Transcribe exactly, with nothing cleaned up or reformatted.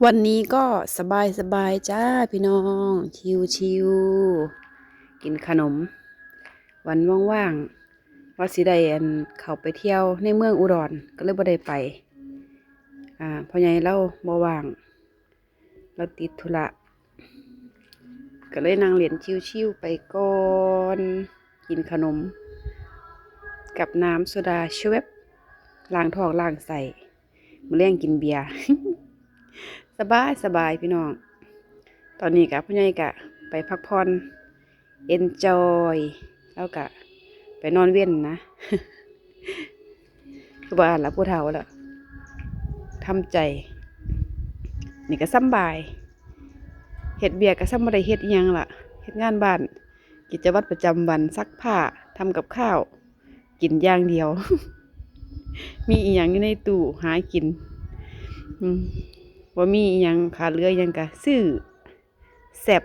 วันนี้ก็สบายสบายจ้าพี่น้อง ชิวๆ กินขนม วันว่างๆ ว่าสิได้อันเข้าไปเที่ยวในเมืองอุดร ก็เลยบ่ได้ไป อ่า พ่อใหญ่ลาวบ่ว่าง ลาวติดธุระ ก็เลยนั่งเล่นชิวๆ ไปก่อน กินขนม กับน้ำโซดา ชเวบ ล้างท้องล้างไส้ มื้อแลงกินเบียร์ สบายสบายพี่น้อง ตอนนี้กะพ่อใหญ่กะไปพักผ่อน enjoy แล้วกะไปนอนเว็นนะ คือว่าละผู้เฒ่าละ ทำใจ นี่ก็สำบาย เฮ็ดเวียกก็สำบ่ได้เฮ็ดอิหยังละ เฮ็ดงานบ้าน กิจวัตรประจำวัน ซักผ้า ทำกับข้าว กินอย่างเดียว มีอิหยังอยู่ในตู้ หากิน อืม บ่มีอิหยังขาดเหลืออิหยังก็ซื้อ แซ่บ